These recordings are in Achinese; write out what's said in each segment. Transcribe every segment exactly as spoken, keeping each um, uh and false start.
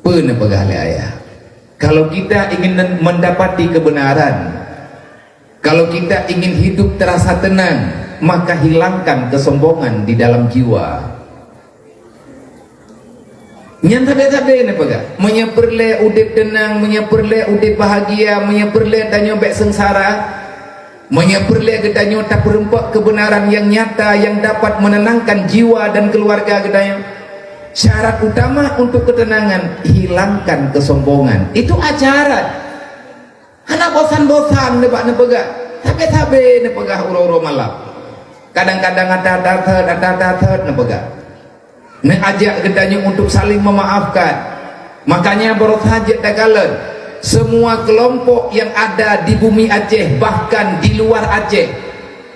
Peue neupeugah lé ayah? Kalau kita ingin mendapati kebenaran, kalau kita ingin hidup terasa tenang, maka hilangkan kesombongan di dalam jiwa. Nyan sabe-sabe neupeugah. Meunyoe peureulée udeb teunang, meunyoe peureulée udeb bahagia, meunyoe peureulée tanyoe bék seungsara, meunyoe peureulée geutanyoe tapeurumpok kebenaran yang nyata yang dapat menenangkan jiwa dan keluarga geutanyoe, syarat utama untuk ketenangan, hilangkan kesombongan. Itu ajaran. Hana bosan-bosan nibak neupeugah. Sabe-sabe neupeugah uroe-uroe malam. Kadang-kadang ata-ata thot, ata-ata thot neupeugah. Neuajak geutanyoe untuk saling memaafkan. Makanya barosa jeuet takalon, semua kelompok yang ada di bumi Aceh, bahkan di luar Aceh,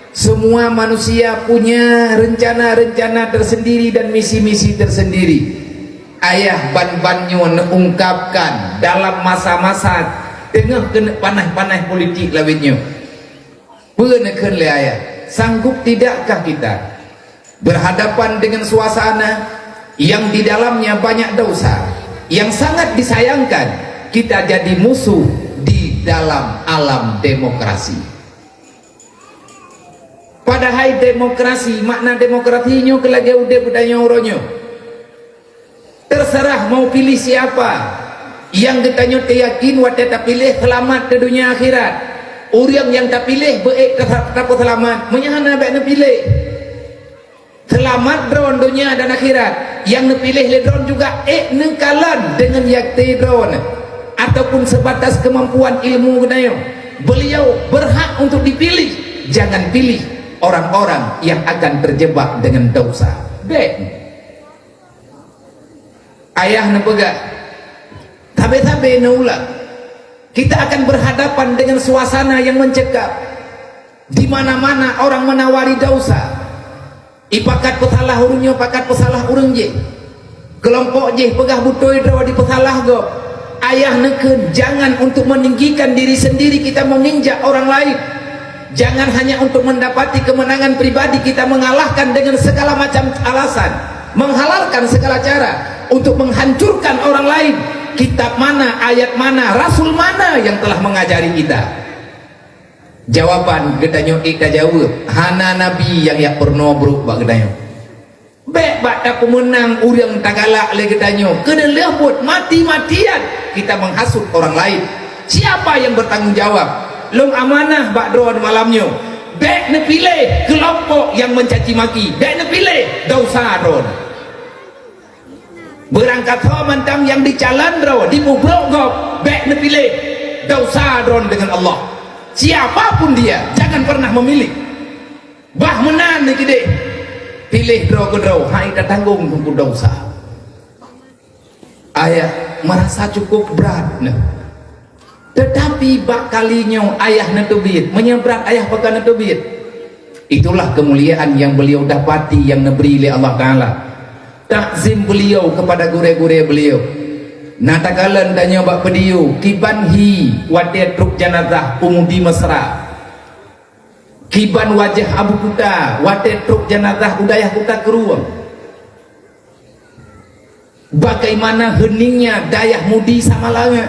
semua manusia punya rencana-rencana tersendiri dan misi-misi tersendiri. Ayah ban-ban nyoe neuungkapkan dalam masa-masa teungoh keuneuk panéh-panéh politik lawét nyoe. Peue neukheun lé ayah? Sanggup tidakkah kita berhadapan dengan suasana yang di dalamnya banyak dosa, yang sangat disayangkan kita jadi musuh di dalam alam demokrasi? Padahai demokrasi, makna demokrasi nyoe keu lagée udeb geutanyoe uroe nyoe. Terserah mau pilih siapa. Nyang geutanyoe teuyakin watée tapiléh seulamat di dunia akhirat. Ureuëng nyang tapiléh beu-ék ta-, tapeuseulamat, meunyoe hana bék neupiléh. Seulamat droen dunia dan akhirat. Nyang neupiléh lé droen juga ék neukalon deungon yakté droen ataupun sebatas kemampuan ilmu geutanyoe. Beliau berhak untuk dipilih. Jangan pilih orang-orang yang akan terjebak dengan dosa. Bék. Ayah neupeugah, sabe-sabe neuulang. Kita akan berhadapan dengan suasana yang mencekam. Di mana-mana orang menawari dosa. Ipakat peusalah ureuëng nyoe, pakat peusalah ureuëng jéh. Kelompok jéh peugah beutôi droe dipeusalah gob. Ayah neukheun, jangan untuk meninggikan diri sendiri kita menginjak orang lain. Jangan hanya untuk mendapati kemenangan pribadi kita mengalahkan dengan segala macam alasan, menghalalkan segala cara untuk menghancurkan orang lain. Kitab mana, ayat mana, rasul mana yang telah mengajari kita? Jawaban geutanyoe ék tajaweueb, hana nabi nyang jak peurunoe brok bak geutanyoe. Bék bak tapeumeunang ureuëng tagalak lé geutanyoe, keuneulheueh buet mati-matian kita menghasut orang lain. Siapa yang bertanggung jawab? Lôn amanah bak droe malam nyoe. Bék neupiléh keulompok nyang mencaci maki. Bék neupiléh dosa droe. Beurangkasoe mantong nyang dicalon droe, dimubrok gob, bék neupiléh dosa droe deungon Allah. Siapa pun dia, jangan pernah memilih. Bah meunan neukeudeh, piléh droe keudroe, hai tatanggong teungku dosa. Ayah merasa cukup brat neh. Tetapi bak kali nyoe ayah neuteubiet, meunyoe brat ayah pakon neuteubiet. Itulah kemuliaan yang beliau dapati yang neubri lé Allah Taala. Takzim beliau kepada gurée-gurée beliau. Na takalon tanyoe bak video, kiban hi watée trok janazah u Mudi Mesra. Kiban wajah Abu Kuta watée trok janazah u dayah Kuta Krueng. Bagaimana heningnya dayah Mudi Samalanga.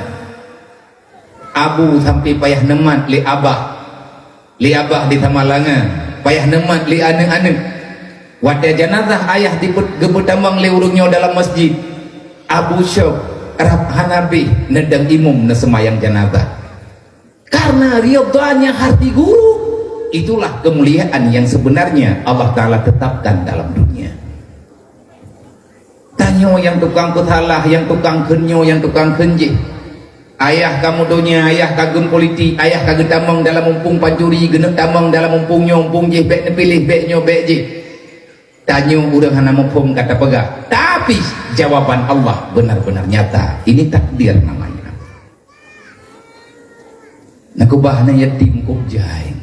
Abu sampai payah neumat lé abah. Lé abah di Samalanga, payah neumat lé aneuëk-aneuëk. Watée janazah ayah dipeu-, geupeutamong lé ureuëng nyoe dalam masjid, Abu syok rab hana beh neudong imum neuseumayang janazah. Karena ridhanya hati guru, itulah kemuliaan yang sebenarnya Allah Taala tetapkan dalam dunia. Tanyoe nyang tukang peusalah, nyang tukang kheun nyoe, nyang tukang kheun jih. Ayah ka meudonya, ayah ka geupolitik, ayah ka geutamong dalam mumpung pancuri, geuneuk tamong dalam mumpung nyoe, mumpung jih, bék neupiléh, bék nyoe, bék jih. Tanyoe ureuëng hana muphom ka tapeugah, tapi jawaban Allah benar-benar nyata. Ini takdir namanya. Neukeubah aneuk yatim kub jai.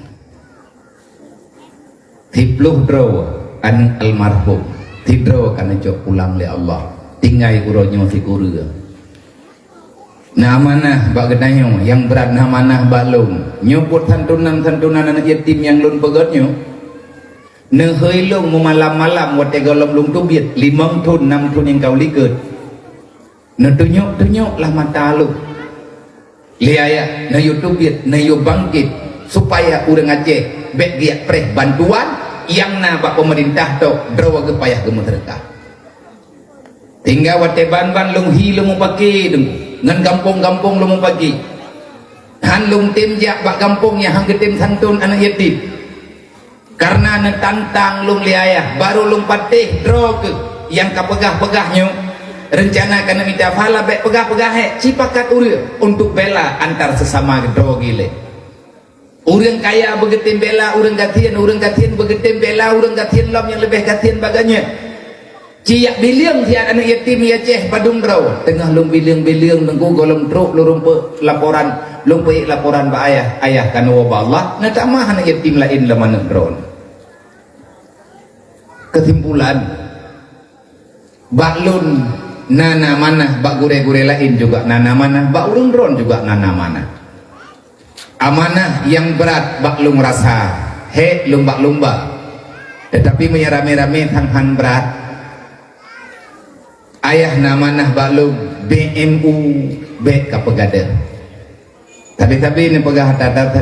Siploh droe aneuk almarhum, sidroe ka neucok pulang lé Allah. Tinggai uroe nyoe sikureueng. Na amanah bak geutanyoe, nyang brat na amanah bak lôn. Nyoe buet santunan-santunan aneuk yatim nyang lôn peugét nyoe. Neuhôi lôn meumalam-malam watée gohlom lôn teubiet, limong thon, nam thon nyang ka u likot. Neutunyok-tunyok lah mata lôn. Lé ayah, neuyue teubiet, neuyue bangkét, supaya ureuëng Aceh bék geujak preh bantuan nyang na bak peumeurintah tok droe geupayah geumeuseudeukah. Tinggai watée ban-ban lôn hi lôn mupake deungon gampông-gampông lôn mupake. Han lôn tem jak bak gampông nyang han geutem santôn aneuëk yatim. Kareuna neutantang lôn lé ayah, barô lôn patéh droe keuh nyang ka peugah-peugah nyoe, reuncana keuneuk mita pahala bék peugah-peugah hék, ci pakat ureuëng untuk bela antar seusama droe gilée. Ureuëng kaya beugeutem bela ureuëng gasien, ureuëng gasien beugeutem bela ureuëng gasien lom nyang leubeh gasien bak geuh nyan. Ci jak bileung siat aneuëk yatim di Aceh padum droe. Teungoh lôn bileung-bileung teungku gohlom trok lôn rumpok laporan, lôn peuék laporan bak ayah, ayah keunoe bak Allah, neutamah aneuëk yatim laén lam aneuëk droe. Keusimpulan, bak lôn na-na manah, bak gurée-gurée laén juga na-na manah, bak ureuëng droe juga na-na manah. Amanah nyang brat bak lôn rasa, hék lôn bak lôn ba. Teutapi meunyoe ramé-ramé sang han brat, ayah na manah bak lôn, B M U bék ka peugadôh. Sabe-sabe neupeugah that-that,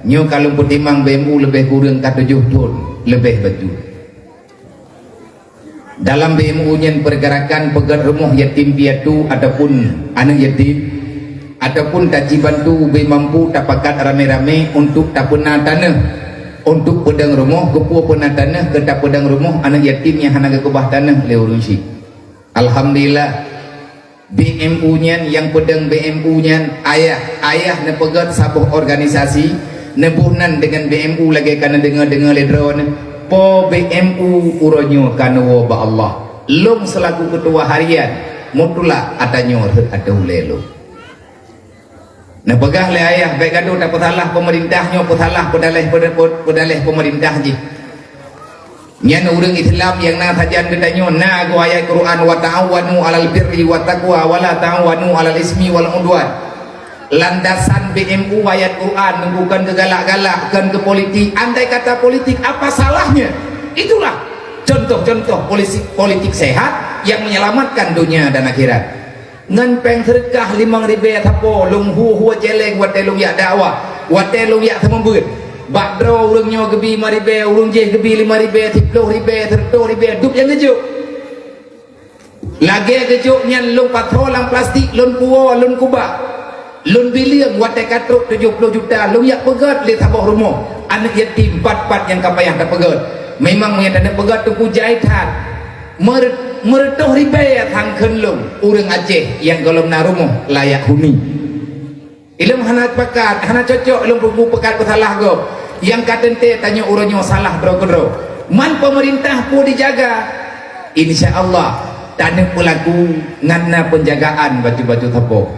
nyoe ka lôn peutimang B M U leubeh kureueng ka tujoh thon leubeh bacut. Dalam B M U nyan peurgerakan peugét rumoh yatim piatu ataupun aneuëk yatim, ataupun taci bantu ubé mampu tapakat ramé-ramé untuk tapeuna tanoh, untuk peudong rumoh, keupeue peuna tanoh keu tapeudong rumoh aneuëk yatim nyang hana geukeubah tanoh lé ureuëng syik. Alhamdulillah, B M U nyan nyang peudong B M U nyan ayah, ayah neupeugét saboh organisasi, neuboh nan deungon B M U lagée ka neudeungoe-deungoe lé droeneuh. Po B M U uroe nyoe ka neuwoe bak Allah. Lôn seulaku keutua harian mutlak ata nyoe rhot ateueh ulée lôn. Neupeugah lé ayah bék gadoh tapeusalah peumeurintah nyoe, peusalah peudaleh, peudaleh peumeurintah jih. Nyan ureuëng Islam nyang na sajan geutanyoe na geuayat Quran, "Wa ta'awanu 'alal birri wat taqwa wa la ta'awanu 'alal ismi wal 'udwan." Landasan B M U ayat Quran bukan keu galak-galak, bukan keu politik. Andai kata politik, apa salahnya? Itulah contoh-contoh polisi-, politik sehat yang menyelamatkan dunia dan akhirat. Ngon péng seudeukah limong ribée sapo lôn hu-hu céléng watée lôn jak dakwah, watée lôn jak seumeubeuet. Bak droe ureuëng nyoe geubi lima ribée, ureuëng jéh geubi lima ribée, siplôh ribée, seureutôh ribée, dub nyang geujok. Lagée geujok nyan lôn pasoe lam plastik, lôn puwoe, lôn kubah. Lôn bileung watée ka trok tujoh plôh juta, lôn jak peugét lé saboh rumoh aneuëk yatim pat-pat nyang ka payah tapeugét. Memang meunyo taneuk peugét teungku jai that. Meureutôh ribée sang kheun lôn ureuëng Aceh nyang gohlom na rumoh layak huni. Ilôn hana pakat, hana cocok ilôn peugah pakat peusalah gob. Nyang ka teuntée tanyoe uroe nyoe salah droe keudroe. Man peumeurintah peue jijaga, insya Allah taneuk peulaku ngon na peunjagaan bacut-bacut sapo.